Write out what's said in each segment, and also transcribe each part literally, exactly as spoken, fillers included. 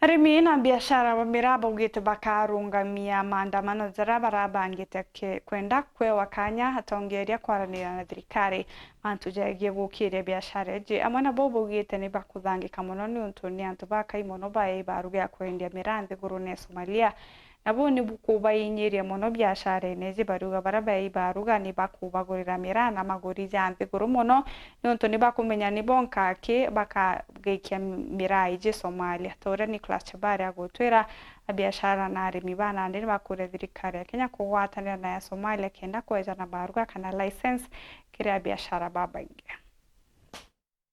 Arimi na biashara ba miraa baugite bakarungamia maandamano jaria barabangite ke-, kwenda kwewa kanya atongeria kwaranira na thirikari mantu jegie gukiria biashara iji. Amwe nabo baugite ni bakuthangika mono niuntu ni antu bakai mono baei baruga ya kwendia miraa nthigurune ya Somalia. Na buu ni bukubainyiria mono biasharene iji, bariuga baria baei baruga ni bakubagurira miraa na maguri ja nthiguru mono, niuntu ni bakumenya ni bonka aki bakagaikia miraa iji Somalia. Ta uria Nicholas Chabari agutwira, abiashara na arimi ba nandi ni bakuria thirikari ya Kenya kugwatanira na ya Somalia kenda kweja na baruga kana license kiri abiashara babaingi.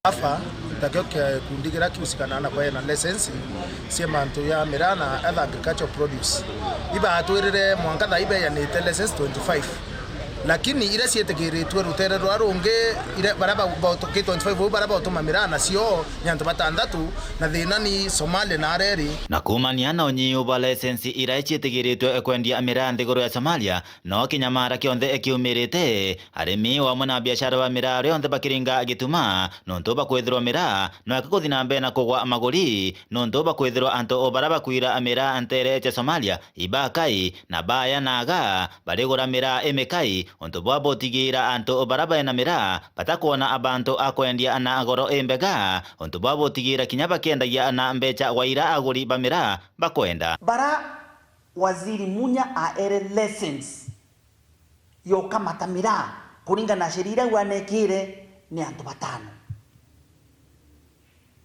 AFA, takio gikundi kiria kiusikanaga na kweana license cia mantu ya miraa na other agricultural produce, ibatwirire mwanka thaa ibeanite license twenty-five, lakini iria cietikiritue rutere rwa rungi, iria, baria ba, ba, ki twenty-five uu baria bautuma miraa nacio ni antu batandatu, na thina ni Somalia na aria eri. Na kuumania na unyiu bwa license iria cietikiritue kwendia miraa nthiguru ya Somalia, no kinyamara kionthe kiumirite, arimi o amwe na biashara ba miraa rionthe bakiringa gituma, nontu bakwithirwa miraa nweka kuthi na mbere na kugwa maguri, nontu bakwithirwa antu o baria bakwira miraa ntere cia Somalia ibakai na baya na aga barigura miraa imikai, untu bwa butigira antu o baria baina miraa batakwona abantu a kwendia na goro imbega, untu bwa butigira kinya bakiendagia na mbecha gwa ira aguri ba miraa bakwenda. Bara Waziri Munya aere license ya ukamata miraa kuringana na sheria iria aneekire ni antu batano,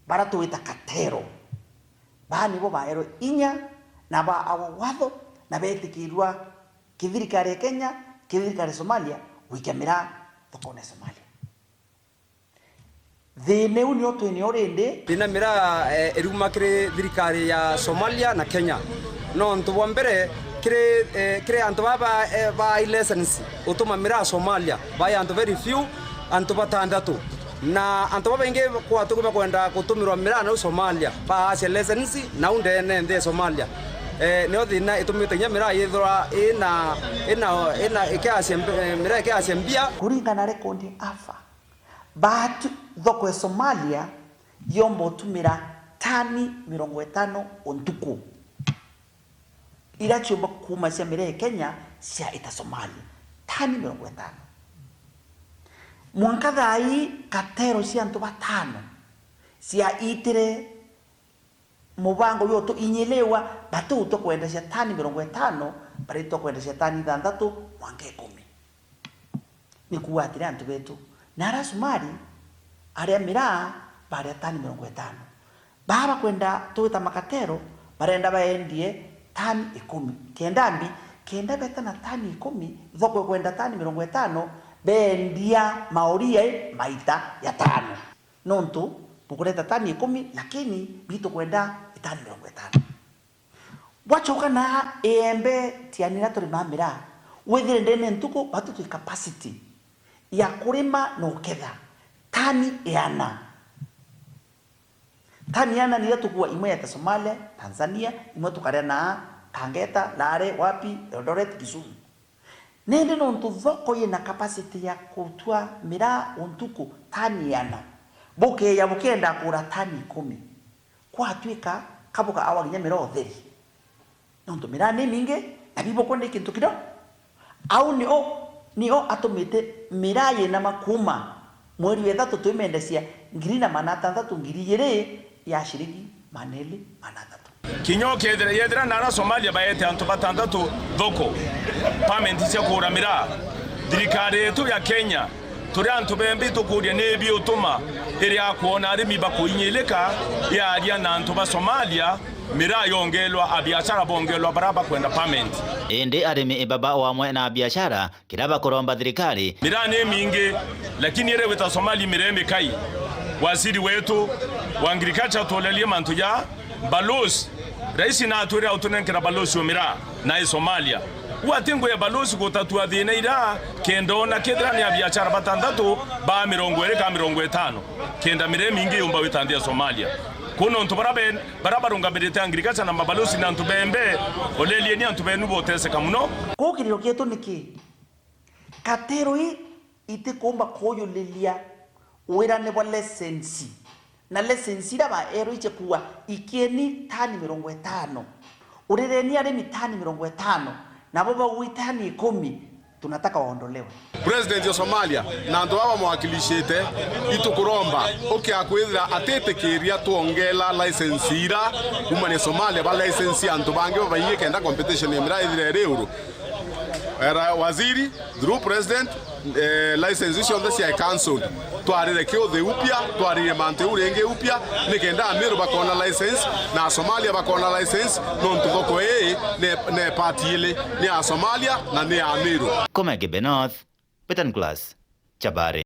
bara twita cartel. Baa nibo baerwe inya na baawa watho na beetikiirua ki thirikari ya Kenya, ki thirikari ya Somalia gwikia miraa thokone ya Somalia. Thiina iu nio twinio rindi. Thiina miraa iriuma kiri thirikari ya Somalia na Kenya. Nontu bwa mbere, kiri kiri antu baa ba ba license utuma miraa Somalia, bai antu very few, antu batandatu. Na antu babaingi kwatuku bakwenda gutumirwa miraa nau Somalia, baacia license nau ndene nthi ya Somalia. Nio thiina itumite kinya miraa yithirwa ina ina ina ikiacia miraa ikiacia mbia. Kuringana na rekondi ya AFA, Baatu thoko e Somalia yomba utumira tani mirongo itano o ntuku, iria ciumba kuuma cia miraa e Kenya ciaita Somalia. Tani mirongo itano. Mwanka thaa ii katero cia antu batano ciaitire mubango juu utu inyiliwa, bati utwa kwendecia tani mirongo itano, bari utwa kwendecia tani ithanthatu mwanka ikumi. Ni kuuga atiri antu betu, na aria Somali aria miraa baria tani mirongo itano. Baa bakwenda twita makatero, barenda baendie tani ikumi. Kenda mbi, kenda beta na tani ikumi, thoko ikwenda tani mirongo itano, beendia maoria i maita ya tano. Nontu bukureta tani ikumi, lakini bitu kwenda itani mirongo itano. Bwachoka na iembe tiani iria turimaa miraa, withire ndene ntuku batu twi capacity ya kurima na uketha tani iana. Tani iana niria tukua imwe yeta Somalia, Tanzania, imwe tukaria na Tangeta, Lare, wapi, Eldoret, Kisumu. Nindi nontu thoko yina capacity ya kutua miraa o ntuku tani iana, bukeeja bukienda kugura tani ikumi, kwatwika kabuka awa kinya miraa utheri, nontu miraa ni mingi na bibukwenda i kintu kidogo. Au nio nio atumite miraa yinama kuuma mweri wa ithatu twimeendecia ngiri na maana atantatu, ngiri igiri ya ciringi maana eri maana athatu. Kinya ukethira yethira nara Somalia baete antu batantatu thoko permit cia kuura miraa, thirikari yetu ya Kenya, turi antu bembi tukuria ni biutuma iri akwona arimi bakuinyilika yaria na antu ba Somalia, miraa yongelwa, abiashara bongelwa bara bakwenda permit. Indi arimi baba wamwe na abiashara kiria bakuromba thirikari. Miraa ni mingi, lakini iri wita Somali miraa imikai. Waziri wetu wa agriculture tulelie mantu ja balozi. Raisi natwire autunenkera balozi o miraa na i Somalia. Uu ati ngwi ya balozi gutatua thina iria kenda ona kethira ni abiashara batantatu ba mirongo iri kana mirongo itano, kenda miraa imingi yumba wita nthi ya Somalia. Kwou nontu bara ben-, bara barungamirite agriculture na mabalozi na antu bembe, olelieni antu benu boteseka mono. Kwou kiriro kietu ni ki? Katero ii itikuumba kuuyuliria wirane bwa license Na license ira baerwe iche kuuga, ikieni tani mirongo itano, urireni arimi tani mirongo itano, nabo baugwa itani ikumi, tunataka waondolewe. President ya Somalia na antu baba bamwakilishite, itukuromba ukia kwithira atitikiria twongela license ira kumania Somalia, ba license antu bangi babaingi kenda competition ya miraa ithire iri uru. Era waziri, through president, eh, license cionthe cia cancelled. Twarire kiuthi upya, twarire mantu jau ringi upya, nikenda Amiru bakona license, na Somalia bakona license, nontu thoko ii ne, ne part ili, ni ya Somalia na ni ya Amiru. Kuma Kibe North, Peter Nicholas, Chabari.